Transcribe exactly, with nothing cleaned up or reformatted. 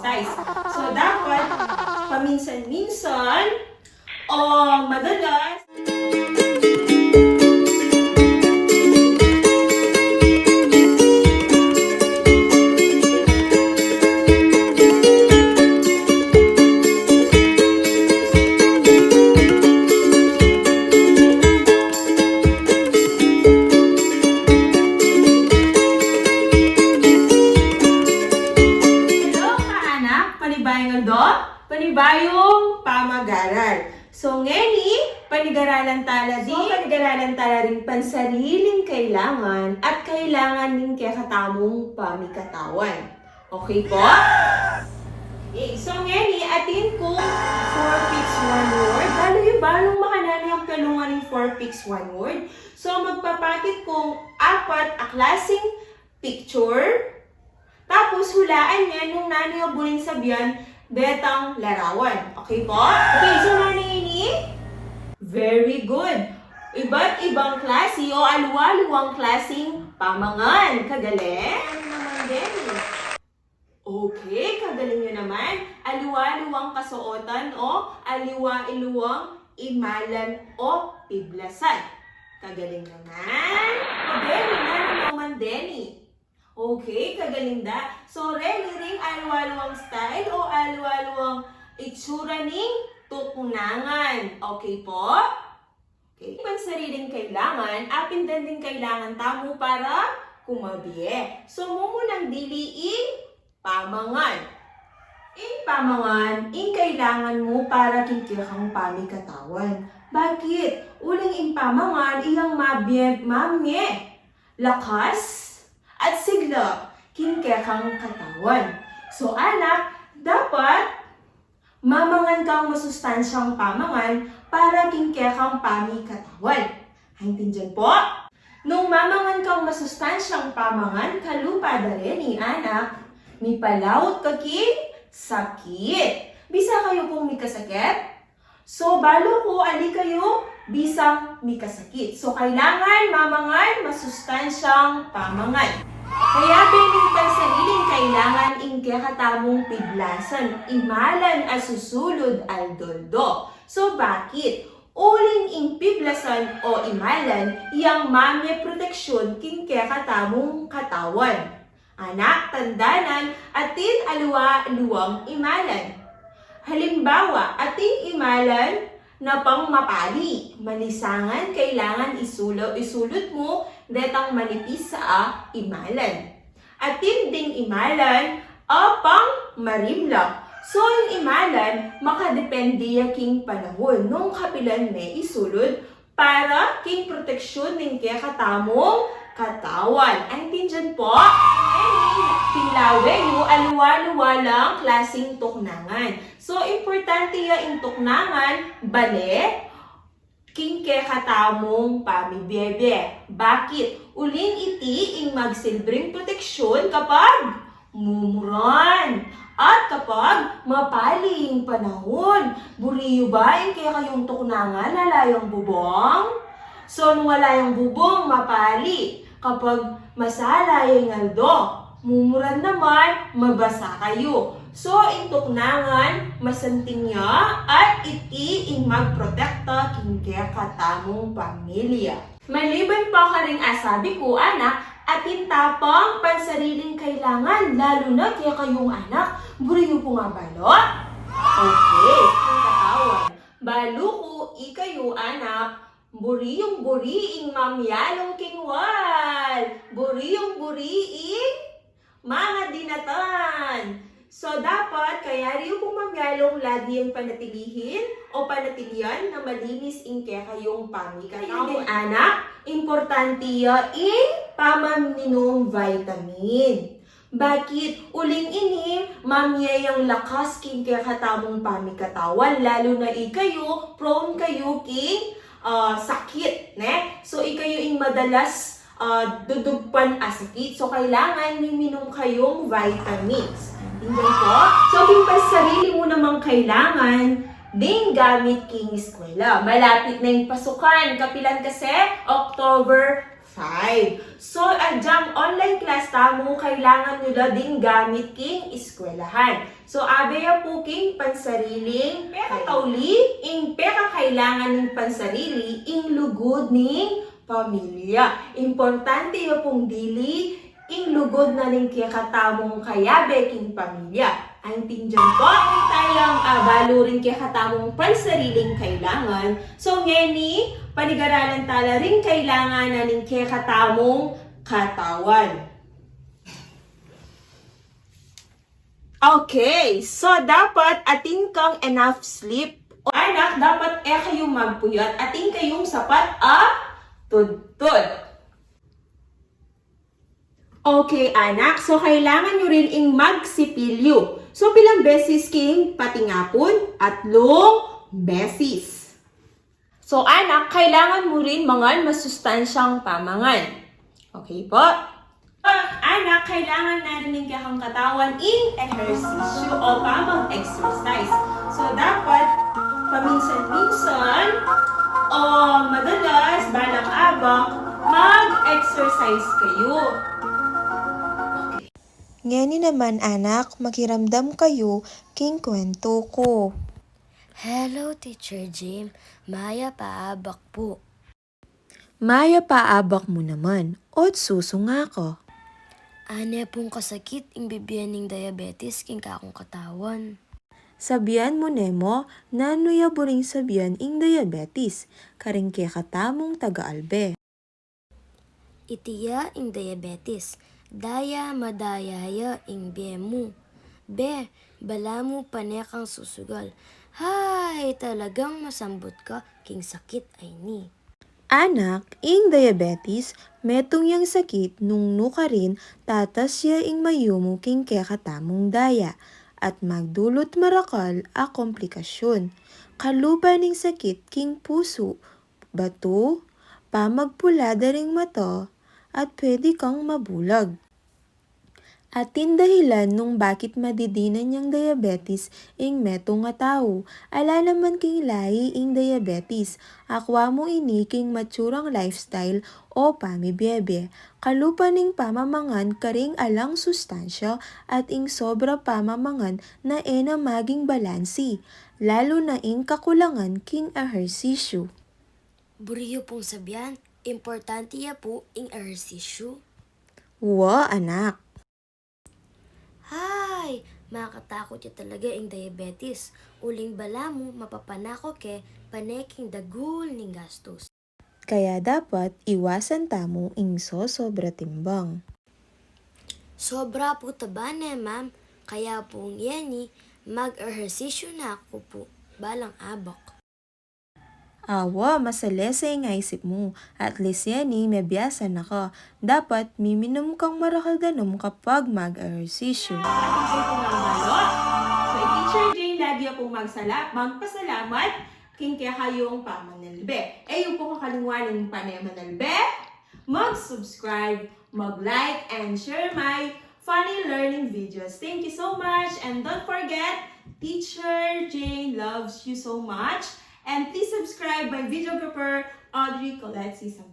exercise. So, dapat paminsan-minsan o madalas. Hello, mga anak! Panibayong aldo, panibayong pamag-aral. So, ngeni, panigaralan tala di, so, panigaralan tala ring pansariling kailangan at kailangan ning kekatamung pamikatawan. Okay po? Okay, so ngeni, atin kung four picks one word. Balu yu ba nung makananu yang pelungan ning four picks one word? So, magpapakit kung apat a klasing picture. Tapos, hulaan ye nung nanu ya buring sabian detang larawan. Okay po? Okay, so nanu ini? Very good. Iba't ibang klase o aliwa-aliwang klasing pamangan. Kagaling? Nanu naman, Denny? Okay, kagaling yu naman. Aliwa-aliwang kasuotan o aliwa-aliwang imalan o piblasan. Kagaling naman. Denny, nanu naman, Denny? Okay, kagaling da. So, reni ring aliwa-aliwang style o aliwa-aliwang itsura ning tuknangan. Okay po? Okay. Pansariling kailangan, apin den ding kailangan tamu para kumabie. So, mumunang dili ing pamangan. Ing pamangan, ing kailangan mu para king kekang pamikatawan. Bakit? Uling ing pamangan, iyang mabie, mamie lakas at sigla king kekang katawan. So, anak, dapat mamangan kang masustansyang pamangan para king kekang pamikatawan. Aintindian po? Nung mamangan kang masustansyang pamangan, kalupa da reni, anak, mipalaut ka king sakit. Bisa kayu pung mikasakit? So, balu ku ali kayu bisang mikasakit. So, kailangan mamangan masustansyang pamangan. Kaya bene ing pansariling kailangan ing kekatamung piblasan, imalan a susulud aldo-aldo. So, bakit? Uling ing piblasan o imalan, iyang mamie proteksyun king kekatamung katawan. Anak, tandanan, atin aliwa-aliwang imalan. Halimbawa, atin imalan na pang mapali, malisangan, kailangan isulu-, isulud mu detang manipis a imalan. Atin ding imalan a pang marimla. So, ing imalan, makadepende ya king panahun nung kapilan me isulud para king proteksyun ning kekatamung katawan. Aintindian po? King lawe yu, aliwa-aliwa lang klasing tuknangan. So, importante ya ing tuknangan, bale, king kekatamung pamibie-bie. Bakit? Uling iti ing magsilbing proteksyun kapag mumuran. At kapag mapali ing panahun, buri yu ba ing kekayung tuknangan ala yang bubung? So, nung ala yang bubung, mapali. Kapag masala ya ing aldo, mumuran naman, mabasa kayu. So, ing tuknangan, masanting ya, at iti ing magprotekta king kekatamung pamilya. Maliban pa karing asabi ku, anak, atin ta pang pansariling kailangan, lalu na kekayung anak, buri yu pung abalu? Okay, ing katawan. Balu ku ikayu, anak, buri yung buri ing mamyalung king wal. Buri yung buri ing mangadinatan. So, dapat kayari yu pung mamyalung lagi yang panatilihin o panatilian na malinis ing kekayung pamikatawan. Anak, importante ya ing pamaminum vitamin. Bakit? Uling ini, mamie yang lakas king kekatamung pamikatawan, lalu na ikayu, prone kayu king, ah, sakit, ne? So, ikayu ing madalas ah, dudugpan a sakit. So, kailangan miminum kayung vitamins. Intindian po? So, king pansarili mu namang kailangan, ding gamit king eskwela. Malapit na ing pasukan. Kapilan kasi? October Five. So, agyang online class tamu, kailangan yu la ding gamit king eskwelahan. So, abe ya pu king pansariling pekatauli, ing pekakailangan ning pansarili, ing lugud ning pamilya. Importante ya pung dili ing lugud na ning kekatamung kayabe king pamilya. Aintindian pu? Tayang, ah, balu ring kekatamung pansariling kailangan. So, ngeni, panigaralan tala ring kailangan na ning kekatamung katawan. Okay, so dapat atin kang enough sleep. Anak, dapat e kayu magpuyat, atin kayung sapat a tudtud. Okay, anak. So, kailangan yu rin ing magsipilyu. So, pilang beses king patingapun? Atlung beses. So, anak, kailangan mu rin mangan masustansyang pamangan. Okay pu? Anak, kailangan na rin ning kekang katawan ing ehersisyu o pamag-exercise. So, dapat paminsan-minsan o madalas, balang abak, mag-exercise kayu. Ngeni naman, anak, makiramdam kayu king kwentu ku. Hello, Teacher Jim. Mayap a abak pu. Mayap a abak mu naman, ot susunga ka. Ane pung kasakit ing bibie ning diabetes king kakung katawan? Sabian mu ne mu, nanu ya buring sabian ing diabetes, karing kekatamung taga-albe? Iti ya ing diabetes. Daya madaya ya ing bie mu. Be, balamu pane kang susugal. Hay, talagang masambut ka king sakit a ini. Anak, ing diabetes, metung yang sakit nung nukarin tatas ya ing mayumu king kekatamung daya at magdulut marakal a komplikasyun. Kalupa ning sakit king pusu, batu, pamagpula da ring mata, at pwede kang mabulag. Atin dahilan nung bakit madidinan yang diabetes ing metung a tau. Ala naman king lahi ing diabetes. Akua mu ini king matsurang lifestyle o pamibie-bie. Kalupa ning pamamangan karing alang sustansya at ing sobra pamamangan na e na maging balansi, lalu na ing kakulangan king ehersisyu. Buri yu pung sabian, importante ya pu ing ehersisyu? Wa, anak. Hay, makatakut ya talaga ing diabetes. Uling balamu mapapanako ke pane king dagul ning gastus. Kaya dapat iwasan tamu ing sosobra timbang. Sobra pu taba ne, ma'am. Kaya pung yeni, mag-ehersisyu na ku pu balang abak. Awa, masalese ing aisip mu. At least yeni, mebiasa na ka. Dapat miminum kang marakal danum kapag mag-ehersisyu. So, i Teacher Jane lagi pung magsala-, magpasalamat king kekayung pamanalbe. E yu pu kakalingwan ing pane manalbe, mag-subscribe, mag-like, and share my funny learning videos. Thank you so much, and don't forget, Teacher Jane loves you so much. And please subscribe my videographer, Audrey Colette Sisam.